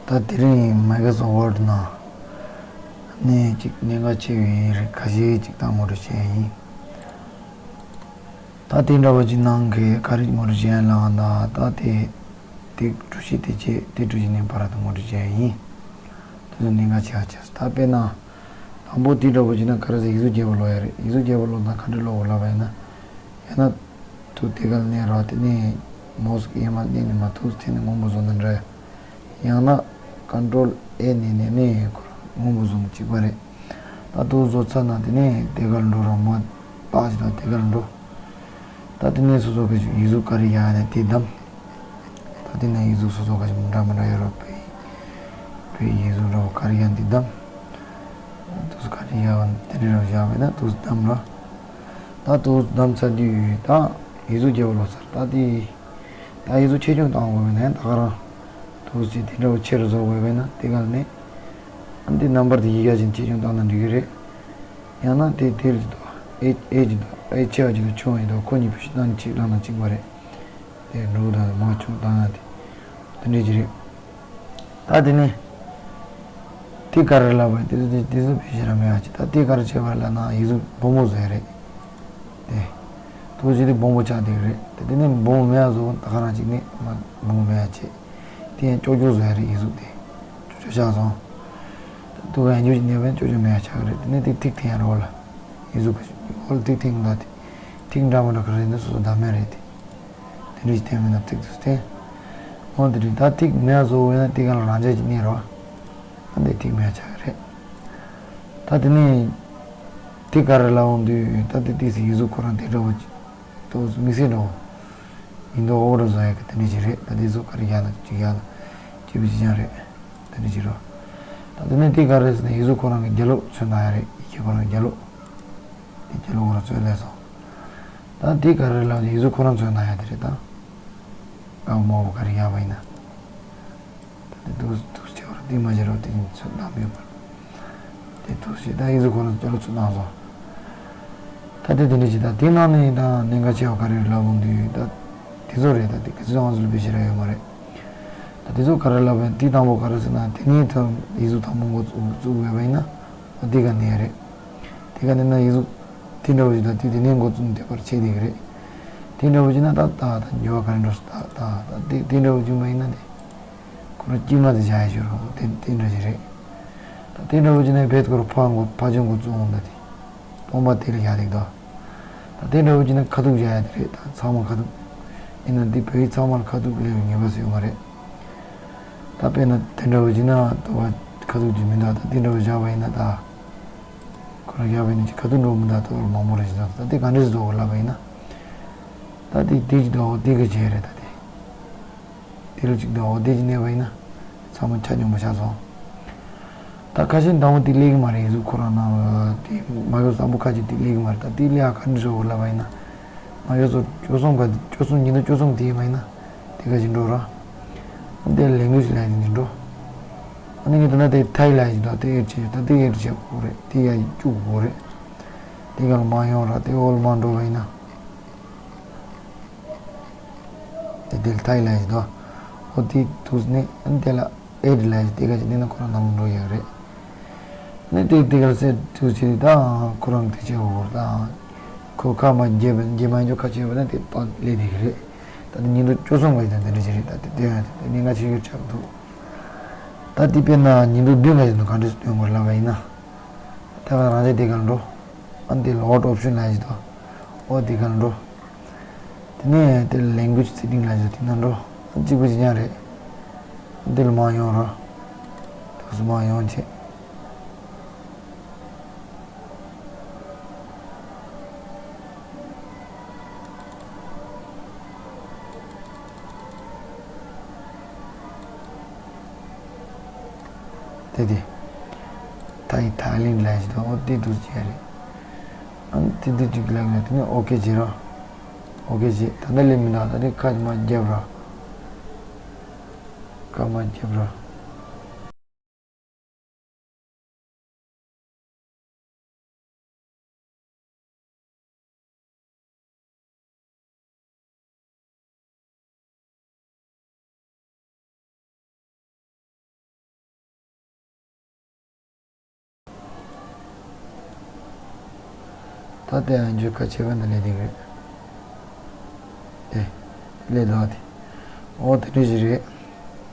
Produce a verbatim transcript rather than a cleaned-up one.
ད་དེ་རིང་མའི་ཀྲོ་སོཕ་ཝར་ཌི་ནང་ནས་ཅིག་གནད་འགག་ཆེ་བའི་རིགས་ཁ་ཤས་ཅིག་ད་ངོ་སྤྲོད་བྱས་ཡིན། ད་དེ་འདྲ་བ་ཅིག་ནང་གི་ག་རེ་ངོ་སྤྲོད་བྱས་ཡིན་ལབ་ན། ད་དེ་དེ་གྲུ་བཞི་དེ་བྱས་དེ་གྲུ་བཞི་ནས་བར་དུ་ངོ་སྤྲོད་བྱས་ཡིན། དེ་ཚོ་གནད་འགག་ཆེ་བ་ཆེ་སོང་། ད་དཔེར་ན། དང་པོ་དེ་འདྲ་བོ་བྱས་ན་ག་རེ་ཟེར། ཡིག་གཟུགས་རྒྱས་པ་ཀློག་ཡ་རེད། ཡིག་གཟུགས་རྒྱས་པ་ཀློག་ན་ག་འདྲ་ཀློག་དགོས་ལབ་པ་ཡིན་ན། ཡང་ན་ཐུག་དེ་ག་ལ་གནོན་རོགས། དེ་ནས་མའོ་སི་གི་གཡས་མར་གནོན་ནས་མར་ཐུག་འཐེན་ནས་སྔོན་པོ་བཟོ་ན་འདྲ། ཡང་ན་ཀོན་ཊོལ་ཨེ་གནོན་ནས་ནས་ཁོ་རང་སྔོན་པོ་བཟོ་ན་གཅིག་པ་རེད། ད་ཐུག་བཟོ་ཚར་ན་དེ་ནས་དེ་ག་ལ་འགྲོ་རོགས། མར་ཏག་ཅིག་དང་དེ་ག་ལ་འགྲོ། ད་དེ་ནས་སོ་སོ་གི་ཡིག་གཟུགས་ག་རེ་ཡག་ཡོད་ན་དེ་བདམས། ད་དེ་ནས་ཡིག་གཟུགས་སོ་སོ་ག་ཞིག་འདྲ་མི་འདྲ་ཡོད་རོགས། བོད་ཡིག་བོད་ཡིག་གཟུགས་འདྲ་བོ་ག་རེ་ཡག་འདི་བདམས། དུས་ག་རེ་ཡག་དེ་འདྲ་རོགས་བཞག་པས་ན་དུས་བདམས་རོགས། ད་དུས་བདམས་ཚར་དུས་ད་ཡིག་གཟུགས་རྒྱས་པ་ཀློག་ཚར། ད་དེ་ད་ཡིག་གཟུགས་ཆེ་ཆུང་བཏང་དགོས་པས་ན་ད་ག་རང་དུས་ཚོད་དེ་འདྲ་བོ་ཆེ་རུ་བཟོ་དགོས་པས་ན་དེ་ག་ལ་ནས་ཨ་འདི་རྣམ་པར་དེ་ཡི་ག་ཅིག་ཆེ་ཆུང་བཏང་ན་འགྲིག་གི་རེད། ཡང་ན་དེ་དེ་རེད་ཅིག་དང་ཨེ་ཨེ་ཅིག་དང་ཨེ་ཆེ་བ་ཅིག་དང་ཆུང་བ་ཅིག་དང་ཁོ་གཉིས་བེད་སྤྱོད་བཏང་ནས་ཅིག་བཏང་ན་གཅིག་པ་རེད། དེ་འགྲོ་དང་མ་ཆུང་བཏང་ན་དེ་དེ་འདྲས་ཅིག་རེད། ད་དེ་ནས་དེ་ག་རེ་ལབ་པ་དེ་ཚོ་དེ་ཚོ་བེད་སྤྱོད་ར་མེད་པ་ཅིག་ད་དེ་ག་རེ་བྱས་པ་ལབ་ན་ཡིག་གཟུགས་སྦོམ་པོ་བཟོ་ཡ་རེད། དེ་ཐུག་ཅིག་དེ་སྦོམ་པོ་ཆགས་བསྡད་ཀྱི་རེད། དེ་དེ་ནས་སྦོམ་པོ་མེད་པ་བཟོ། ད་ག་རང་ཅིག་ནས་མ་སྦོམ་པོ་མེད་པ་བྱས། དེ་ཡང་ཀྱོག་ཀྱོག་བཟོ་ཡ་རེད། ཡིག་གཟུགས་དེ་ཀྱོག་ཀྱོག་ཆགས་སོང་། ད་ཐུག་ཡང་འཇུ་ཅིག་ནས་བན་ཀྱོག་ཀྱོག་མེད་པ་ཆགས་ཀྱི་རེད། དེ་ནས་དེ་ཐིག་འཐེན་ཡ་རེད་འོག་ལ། ཡིག་གཟུགས་ཀྱི་འོག་ལ་ཐིག་འཐེན་གྱི་འདུག་དེ་ཐིག་འདྲ་མི་འདྲ་ག་རེ་རེད་ན་སོ་སོ་བདམས་ཡ་རེད་དེ། དེ་འདྲ་ཞིག་འཐེན་མིན་ན་ཐིག་ཏུ་འཐེན། འོ་དེ་རེད། ད་ཐིག་མེད་པ་བཟོ་འོས་ན་དེ་ག་ལ་རང་འཇགས་ཀྱི་གནས་རོགས། ད་འདི་ཐིག་མེད་པ་ཆགས་ཀྱི་རེད། ད་དེ་ནས་དེ་ག་རེ་ལབ་འོང་དུས་ད་དེ་ཏིག་སི་ཡིག་གཟུགས་ཁོ་རང་དེ་འདྲ་བོ་ཅིག་ཏོག་ཙམ་དམིགས་བསལ་འདྲ་བོ་ཡིན་མདོག་འོག་འདྲ་བཟོ་ཡ་གི་དེ་འདྲ་ཞིག་རེད། ད་དེ་ཚོ་ག་རེ་རྒྱག་ན་ཅིག་ཡག་ལ་སྐྱིད་པོ་ཅིག་ཀྱང་རེད། དེ་འདྲ་ཞིག་རོ། ད་དེ་ནས་དེ་ག་རེ་ཟེར་ན་ཡིག་གཟུགས་ཁོ་རང་གི་རྒྱབ་ལོགས་མཚོན་གནང་ཡ་རེད། ཡི་གེ་ཁོ་རང་གི་རྒྱབ་ལོགས། དེ་རྒྱབ་ལོགས་ཁོ་རང་མཚོན་སླེབས་སོང་། ད་དེ་ག་རེ་ལབ་ན་ཡིག་གཟུགས་ཁོ་རང་མཚོན་གནང་ཡ་དེ་རེད་ད། ཨ་མོ་བོ་ག་རེ་ཡག་པ་ཡིན་ན། ད་དེ་དུས་དུས་ཆེ་བར་དེ་མ་བྱེད་རོགས་དེ་ཡིན་ཚོད་གནང་མེད་པར། དེ་ཐུགས་རྗེ་ད་ཡིག་གཟུགས་ཁོ་རང་སྐྱོ་ལོ་ཚུར་གནང་སོང་། ད་དེ་དེ་འདྲ་ཞིག་ད་དེ་ནང་ནས་ད་གནད་འགག་ཆེ་བ་ག་རེ་ལབ་འོང་དུས་ད་དེ་ཚོ་རེད། ད་དེ་ག་ཚོད་ང་ཚོ་ལ་བེད་སྤྱོད་ར་ཡོད་མ་རེད། ད་དེ་ཚོ་ག་རེ་ལབ་པའི་དེ་དང་པོ་ག་རེ་ཟེར་ན་དེ་ནས་ད་ཡིག་གཟུགས་དང་པོ་འགོ་བཙུགས་བཙུགས་ཡོད་པ་ཡིན་ན་ཨ་དེ་ག་ནས་རེད། དེ་ག་ནས་ན་ཡིག་གཟུགས་དེ་འདྲ་བོ་ཞིག་ད་དེ་དེ་ནས་འགོ་བཙུགས་ནས་དེ་བར་ཆད་དེ་ག་རེད། དེ་འདྲ་བོ་ཞིག་ན་ད་ད་ད་འགྱུར་བ་ག་རེ་འགྲོ་སོང་། ད་ད་ད་དེ་དེ་འདྲ་བོ་བྱུང་བ་ཡིན་ན་དེ། ཁོ་རང་དཀྱིལ་མ་དེ་བཞག་ཡ་ཞིག་རོགས་དེ་དེ་འདྲ་ཞིག་རེད། ད་དེ་འདྲ་བོ་བྱས་ན་བེད་ཁོ་རང་ཕར་འགོ་ཕར་ཕྱོགས་འགོ་བཙུགས་འོང་ད་དེ། སྟོང་པ་དེ་ལ་བཞག་འདུག་ད། ད་དེ་འདྲ་བོ་བྱས་ན་ཁ་ཐུག་བཞག་ཡ་དེ་རེད། ད་ཚང་མ་ཁ་ཐུག་ཡིན་ན་འདི་བོད་ཡིག་ཚང་མ་ལ་ཁ་ཐུག་སླེབས་པའི་ངེས་པ་ཟེར་ཡོད་མ་རེད། ད་དཔེར་ན་དེ་འདྲ་བོ་བྱས་ན་ལྟོ་བ་ཁ་ཐུག་ཅིག་མི་འདུག་ད་དེ་འདྲ་བོ་བཞག་པ་ཡིན་ན་ད། ཁོ་རང་བཞག་པ་ཡིན་ན་ཅིག་ཁ་ཐུག་འགྲོ་མི་འདུག་ལྟོ་བ་མང་པོ་རེ་ཞིག་འདུག་ད་དེ་ག་འདྲ་ཞིག་བཟོ་དགོས་ལབ་པ་ཡིན་ན། ད་དེ་དེ་ཅིག་འདུག་འོ་དེ་ག་བྱས་རེད་ད་དེ། དེ་རུ་གཅིག་དང་འོ་དེ་གཅིག་གནས་པ་ཡིན་ན། ཚང་མ་ཆ་སྙོམས་པ་ཆགས་སོང་། ད་ཁ་ཤས་དང་པོ་དེ་སླེབས་ཀྱི་མ་རེད། ཡིག་གཟུགས་ཁོ་རང་ནང་ལ་དེ་མ་གི་བཟང་པོ་ཁ་ཅིག་དེ་སླེབས་ཀྱི་མ་རེད། ད་དེ་སླེབས་ཡ་ག་འདྲ་ཞིག་ལབ་པ་ཡིན་ན། མ་གི་སོ་བཅུ་གསུམ་ག་བཅུ་གསུམ་ཉིས་སྟོང་བཅུ་གསུམ་དེ་ཡིན་པ་ཡིན་ན། དེ་ག་ཅིག་འགྲོ་ར། དེ་ལེང་གུ་ཨེ་ཇི་ལབ་ཡ་དེ་འགྲོ། ཨ་ནི་ངས་ད་ན་དེ་ཐའི་ལབ་ཡ་ཅིག་འདུག་དེ་ཨེ་ཇི་བྱས་ད་དེ་ཨེ་ཇི་བྱས་དགོས་རེད། དེ་ཡ་བཅུག་དགོས་རེད། དེ་ག་ལ་མ་ཡོང་ར་དེ་འོག་ལ་མ་འགྲོ་བ་ཡིན་ན། དེ་དེ་ལ་ཐའི་ལབ་ཡ་ཞིག་འདུག་འོ་དེ་ཐུག་ནས་ཨ་ནི་དེ་ལ་ཨེ་ཌི་ལབ་ཡ་ཞིག་དེ་ག་ཅིག་བསྣན་ན་ཁོ་རང་ནང་ལ་འགྲོ་ཡག་རེད། ཨ་ནི་དེ་དེ་ག་ལ་སེ་ཐུག་ཅིག་ད་ཁོ་རང་དེ་བྱེད་དགོས་ད། ཁོ་ཁ་མ་བརྒྱབ་བརྒྱབ་མ་འཇོག་ཁ་བྱས་པ་ན་དེ་པག་ལས་དེ་ག་རེད། ད་དེ་ཉིས་སྟོང་བཅུ་གསུམ་ག་ཅིག་དང་དེ་འདྲ་ཅིག་རེད། ད་དེ་དེ་ཡང་དེ་གནད་འགག་ཆེ་ཤོས་ཆགས་འདུག་ད་དེ་དཔེར་ན་ཉིས་སྟོང་བདུན་ག་ཅིག་དང་ག་འདྲ་སྟོན་དགོས་ལབ་པ་ཡིན་ན། ད་ག་རང་ཅག་དེ་ག་ལ་འགྲོ། ཨ་ནི་དེ་ལ་ཨོ་ཊོ་ཨོབ་ཤན་ལབ་ཡ་ཞིག་འདུག་འོ་དེ་ག་ལ་འགྲོ། དེ་ནས་དེ་ལ་ལེང་གུ་ཨེ་ཇི་སེ་ཊིང་ལབ་ཡ་ཞིག་འདུག་དེ་ན་འགྲོ། ཨ་གཅིག་པུ་ཅིག་ཀྱང་རེད། དེ་ལ་མར་ཡོང་རོགས། དུས་སུ་མར་ཡོང་བྱེད། དེ་དེ། ཐའི་ཐའི་ལེན་ལབ་ཡ་ཞིག་འདུག་འོ་དེ་འདུག་སེ་བྱས་རེད། ཨ་ནི་དེ་འདི་གཅིག་ལབ་ན་དེ་ནས་ཨོ་ཀེ་བྱེད་རོགས། ཨོ་ཀེ་བྱེད། ད་ལྟ་ལས་མི་འདུག་ད་དེ་ཁ་མར་རྒྱབ་རོགས། ཁ་མར་རྒྱབ་རོགས། ད་དེ་ཡང་འཇུག་ཁ་ཕྱེ་ག་འདི་ལས་དེ་རེད། དེ་ལས་དོ་དེ། ཨོ་དེ་འདྲ་ཞིག་རེད།